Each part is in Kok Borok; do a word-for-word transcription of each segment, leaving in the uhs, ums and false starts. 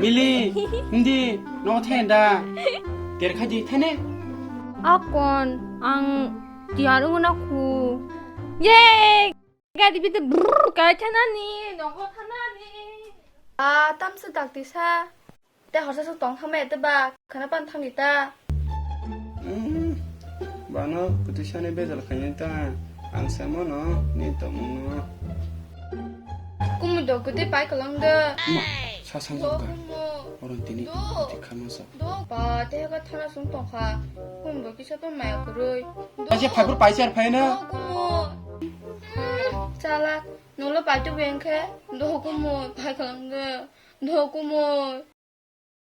Mili, hindi, no thenda. Ter khaji thane? Akon, ang tiar ungna khu. Ye! Gari bide brrr, kai thanani, nogo thanani. Ah, tamsa dakti sa. Te horsa su tong thangma ete ba, khana pan thangni ta. Hmm, bano kutu sani bejal khaini ta, ang samo no, ni tomung no. Kumu do kutu pai kolong de. Ma, sa sang jok ka. Kumu. Oron tini, do. Ti khama sa. Do, ba, te ka thana sung tong kha. Kumu do kisa to maya kurui. Do. Aje phaipur paisar phai na. Do, kumu. Hmm, chala, nolo pai tu beng khe. Do, kumu, pai kolong de. Do, kumu.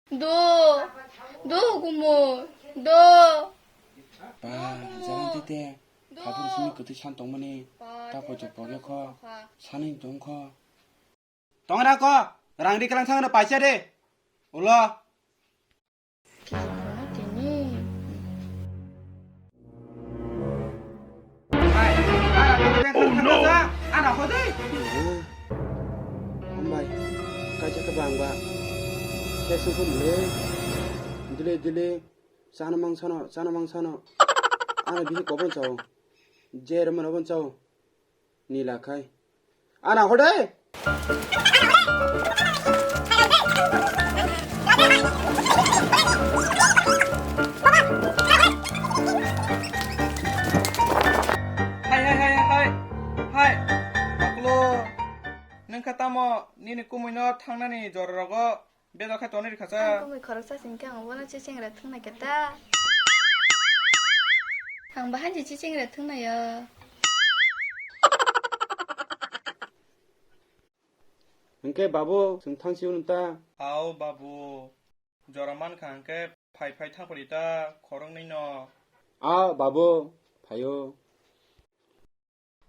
Do, do, kumu, do. Ba, jalan tete. Phaipur simi kwtwi san tongmani. Ta poito pogya kho. Sanai tong kho. Tongra kho. Rang ri kalang thangna paisa de. Ulo. Kisa tini. Hambai, kaisa khe bang ba. Se sung phum le. Dile, dile. Chana mang sano, chana mang sano. Ano bihi kobon chao. Je rwmano bon chao. Nila khai. Ana hode. Hai, hai, hai, hai, hai. Hai. Maklo. Nung kha tamo nini kumui no thangnani jora rogo. Beda khe tonwi rikha sa. Ang kumui khoroksa singkhe ang bono chichingra thwngna khe ta. Ang bahanji chichingra thwngna yo. Hwnkhe babu, chwng thangsi hwn ta. Ao babu, jora mankha hwnkhe phai phai thangphali ta khoroknwi no. A babu, phaio.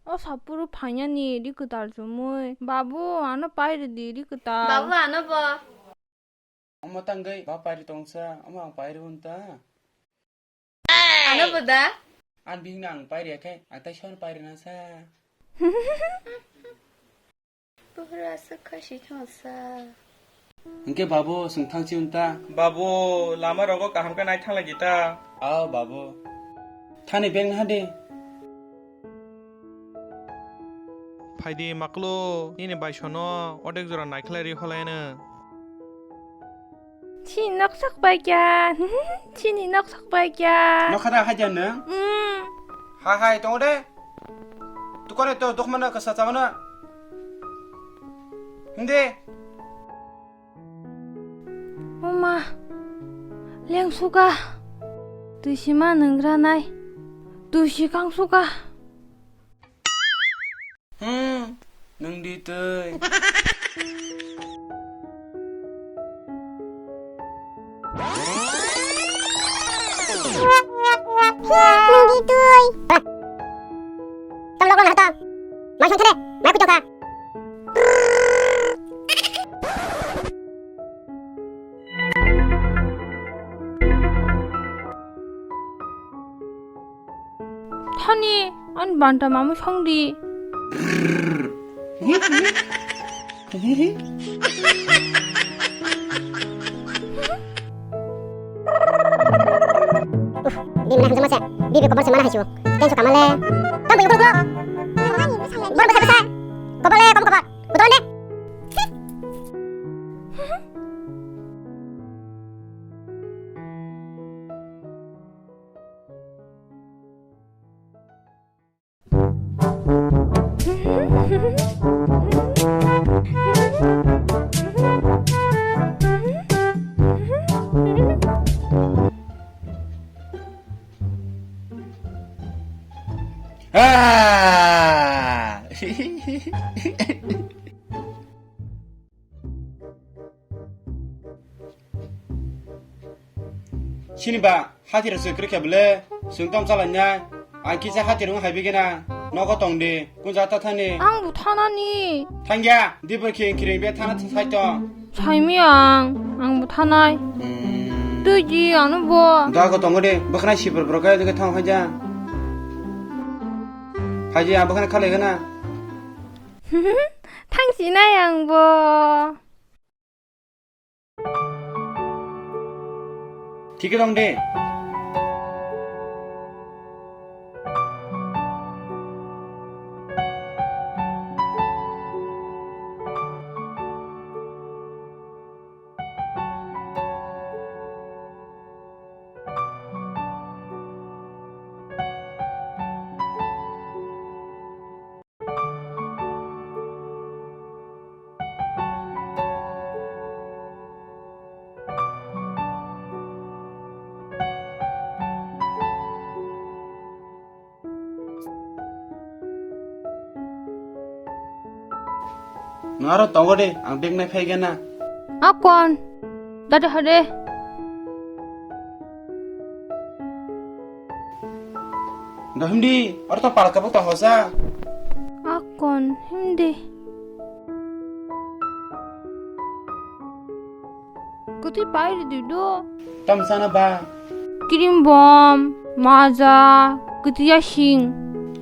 O sapuru phainani ri kwtal chumui. Babu, ano pairidi ri kwtal. Babu, ano bo. Omo tangwi ba pairi tongsa, omo ang pairi unta. Ano bo da? An bihingno ang pairi akhai, ang tai son pairi nasa. Buhra aswk khaisi thangsa. Hwnkhe babu, chwng thangsi unta. Babu, lama rogo kaham khe nai thanglaidi ta. Ao babu. Thani beng hadi. Phaidi maklo, nini baisono odek jora naikhlai ri holaino. Chini noksak bai kya? Chini noksak bai kya? Nokha da hajan no? Mm. Hai hai tongo de. Tukone to dokmana kasa chamana. Hindi. Oma, lengsuka. Tuisima nungranai. Tuisi kangsuka. Hmm, nung di tui. Nung di tui. Tong lok lok na tong. Mai song thane, mai kutong ka. Thani, ani banta mamu songdi. Uff, bini hwnjak masa, bibi kobor se mana haisu. Tenso kamale. Tong bini ukuluk lo. Bor besa besa. Kobor le, kom kobor. Kutu ne. Ah! Sini ba, hati rok se kwrwi khe bole, chwng tamo chalai nai. Ang kisa hati rok hai bigena, nogo tong di, kunja ta thani. Ang bo thanani. Thangya, di bo khe kiring be thana sai to. Saimi ang, ang bo thanai. Hmm. Tui di ano bo. Da ko tongo de, bwkhwnai sipor borok khe thang hai ja. Hai ja, bwkhwnai khalai gana. Thang sinai ang bo. Thik dong de. Nwng aro tongo de, ang bag nai phai gana. Akon, dade hade. Do himdi, oro to palka bo to hosa. Akon, himdi. Kwtwi pai rwdi do. Tam sana ba? Cream bom, maja, kwtwi yasing.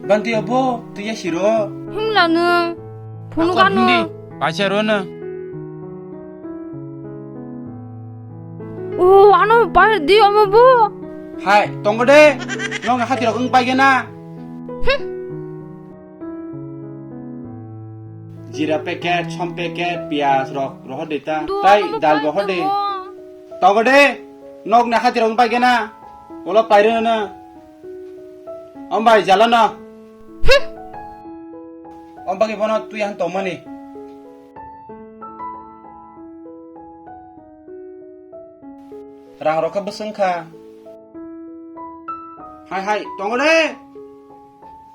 Ban twi obo, twi yasiro. Himla nwng. Phunu akon gano. Hindi. Paisa ro na. O, ano pai rwdi omo bo. Hai, tongo de. Nong hati rok wng pai gena. Hmm. Jira packet, som packet, piyaj rok rohor de ta. Dua tai ano dal pai rohor de. Tongo. Tongo de, nok na hati rok pai gena. Ulo pairwna. Om bai jala no. Hmm. Om bagi bono twi han tongmani. Rang rok khe bwswng kha. Hai hai, tongo de.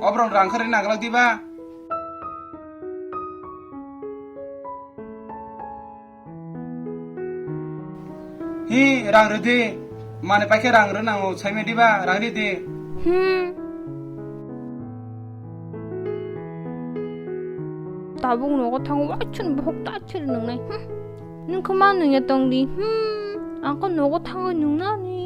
Obrok rang khe ri naglak diba? Hi, rang rwdi. Mani paikhe rang rwnango, saimediba, rang ridi. Hmm. Tabuk nogo thango, waichun bohok ta chiri nungnai. Hmm. Nung khe ma nungya tongdi. Hmm. Ang khe nogo thango nungnani.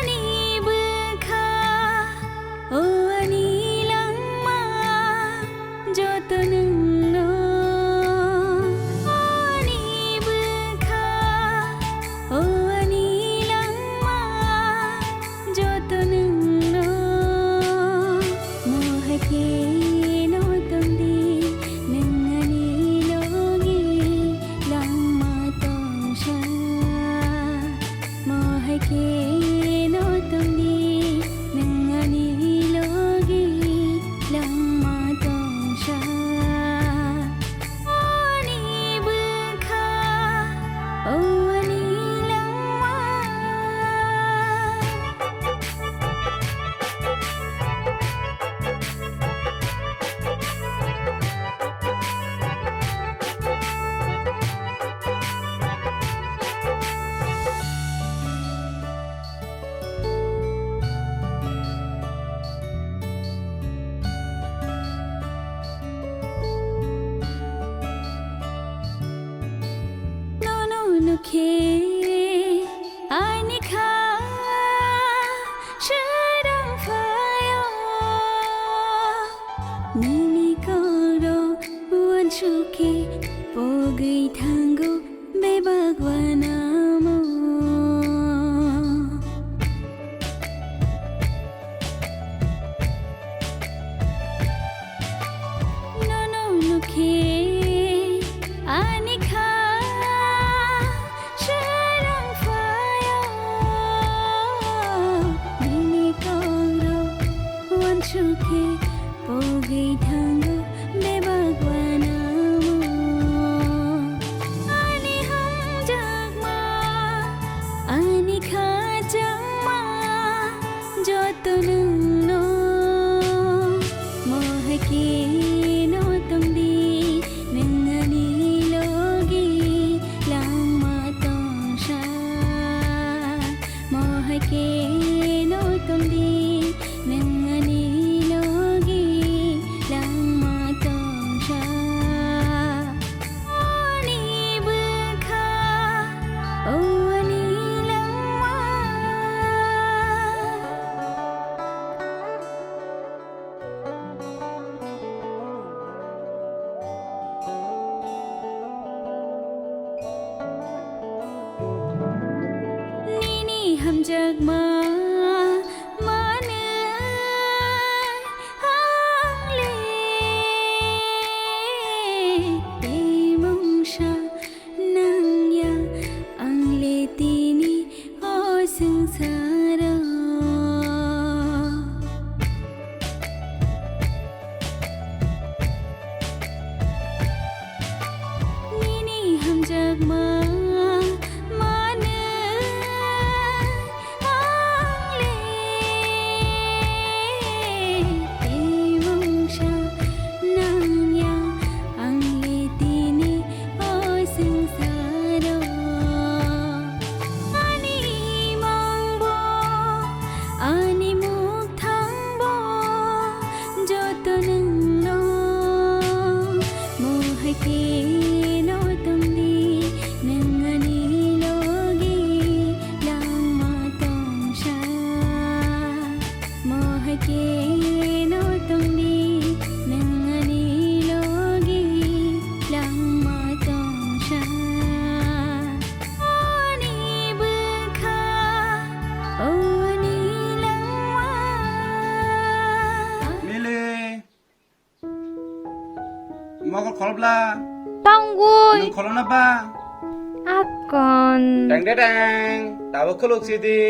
Ani bwkha, o ani langma, joto nwngno. Ani bwkha, o ani langma, joto nwngno. Mohai khe no tongdi, nwng ani logi langma tongsa. Mohai khe no tongdi, nwng ani logi langma tongsa. Ani bwkha, o ani langma. Nono nukhe ani kha sharang phaio. Nini koro uansukhe pogwi thango bebak wanamo. Nono nukhe Pogwi thango bebak wanamo. Ani hamjakma, ani khachangma, joto nwngno. Mohai khe no tongdi, nwng ani logi langma tongsa. Mohai khe no tongdi, nwng ani logi langma tongsa. Ani bwkha, o ani langma. Nini hamjakma manwi ang le tei mungsa nangya, ang le tini o swngcharo. Nini hamjakma manwi ang le tei mungsa nangya, ang le tini o swngcharo. Ani mangbo, ani mukthangbo, joto nwngno. Mohai khe no tongdi, nwng ani logi langma tongsa. Mohai khe no tongdi, nwng ani logi langma tongsa. Ani bwkha, o ani langma. Mili. Mokol kholobla. Tongwi. Nwng kholona ba? Akon. Teng de teng. Tabuk khuluk sidi.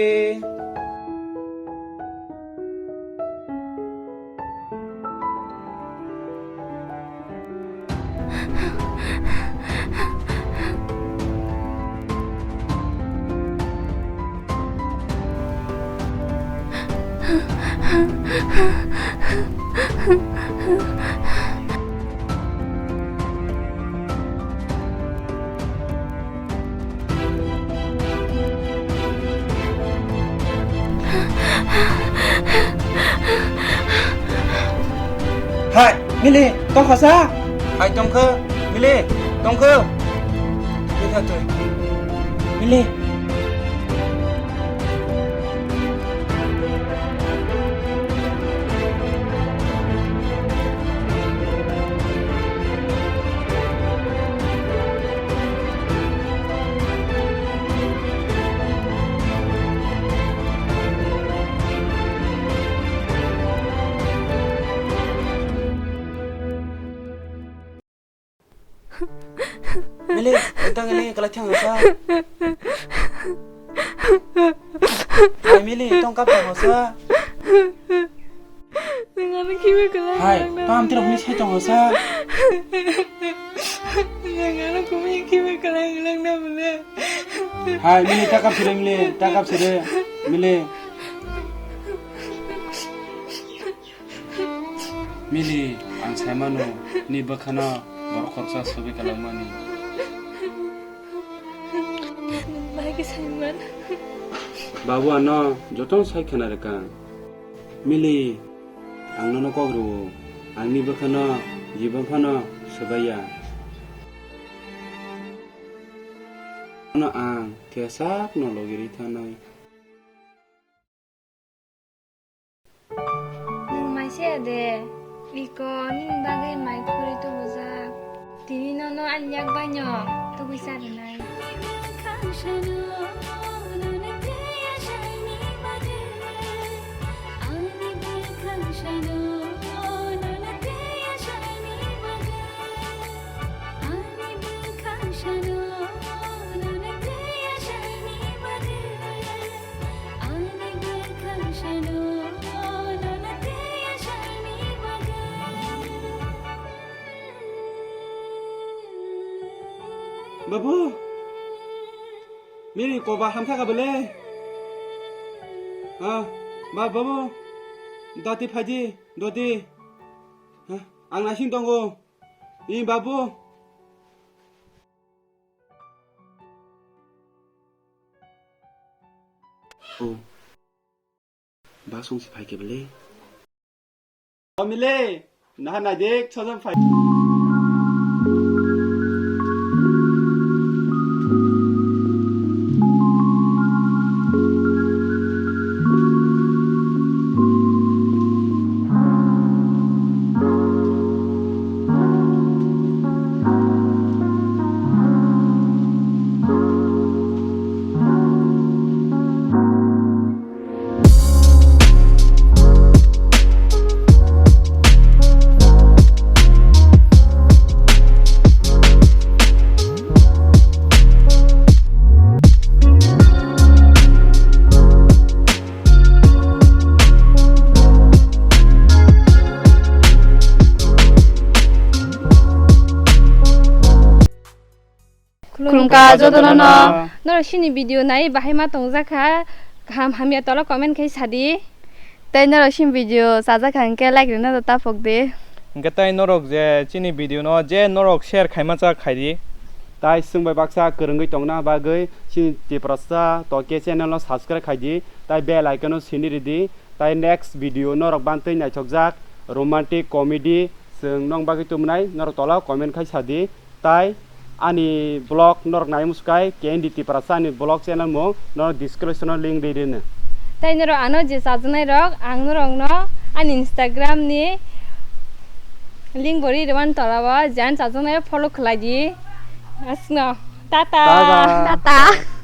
Hai, Mili, tongkha sa? Hai, tongkha, Mili, tongkha. Twi tha, twi. Mili. Mili, entang ini kalau tiang sa. Hai Mili, tong kap tiang sa. Nang ano kiwi kala. Hai, nang tong am tiro huni sai tong sa. Nang ano kumi kiwi kala nang na bole. Hai Mili, takap sire Mili, takap sire Mili. Mili, ang sai mano, ni bwkhano borok khoroksa sobi kalangmani. Bahai khe sai man. Babu ano jotono sai khna rwkha. Mili, ang nono kok rwo, ang ni bwkhano jibon phano swbaiya. Ano ang thesakno logi rwi thanai. Nwng mai se ya de, iko nini bagwi mai khurui tubujak. Tini nono ani yak baino tugui cha rwnai. Babu, bini koba hamkha ka bele? Ha, ba, babu, dati phaidi, dati. Ha, ang naising tongo. Ni babu. Oh. Ba song si phai ke bele. Family, naha naidik, chojak phai. Khulumkha jotono no. Norok chini video nai bahai ma tongjak kha, kaham hamya tolo comment khai sadi. Tei norok chini video chajak kha hwnkhe like rwna da taphok di. Hwnkhe tei norok je chini video no je norok share khaima chak khai di. Tai swngbai baksa kwrwngwi tongna bagwi chini Tiprasa Toke channel no subscribe khai di, tai bell icon no sini ridi, tai next video norok bantwi naithokjak romantic comedy chwng nong bagwi tubunai norok tola comment khai sadi. Tai ani vlog norok nai musukai K N D Tiprasa ani vlog channel mung norok description o link ri rino. Tai norok ano je chajaknai rok ang norok no ani Instagram ni link bo ri rwmani tola o jan chajaknai follow khlai di. Asno. Tata. Tata. Tata.